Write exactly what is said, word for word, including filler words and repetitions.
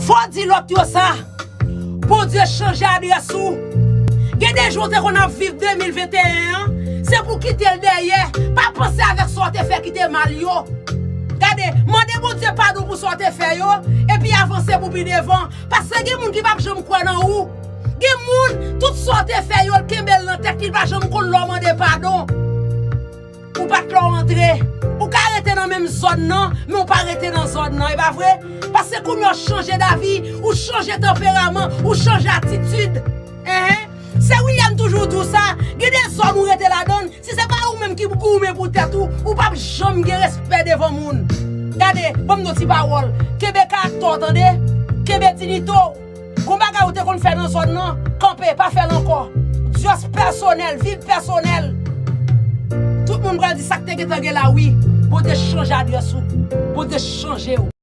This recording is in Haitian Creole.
Fò w di lòt yo sa. Bondye chanje adrès ou. Gen de jou w te konn ap viv de mil venteyen an, se pou w kite l dèyè. Pa panse avèk sa w te fè ki te mal yo. Gade, mande Bondye padon pou sa w te fè yo, epi avanse pou pi devan. Paske gen moun ki p ap janm kwè nan ou. Gen moun, tout sa w te fè yo, l kenbe l nan tèt li, l pa janm konn lè w mande padon. Ou pa t lè w antre. Ou ka rete nan menm zòn nan, men ou pa rete nan zòn nan, e pa vre? Paske kounye a w chanje davi, ou chanje tanperaman, ou chanje atitid. Enhen. Sè William toujou di w sa, gen de zòn ou rete ladan l, si se pa ou menm ki goumen pou tèt ou, ou p ap janm gen respè devan moun. Gade, ban m di w ti pawòl. Kenbe karaktè w, tande? Kenbe diyite w. Gon bagay ou te konn fè nan zòn nan, kanpe, pa fè l ankò. Dyòs pèsonèl, viv pèsonèl. Tout moun pral di sa k te gentan gen la, wi. Bondye chanje adrès ou. Bondye chanje w.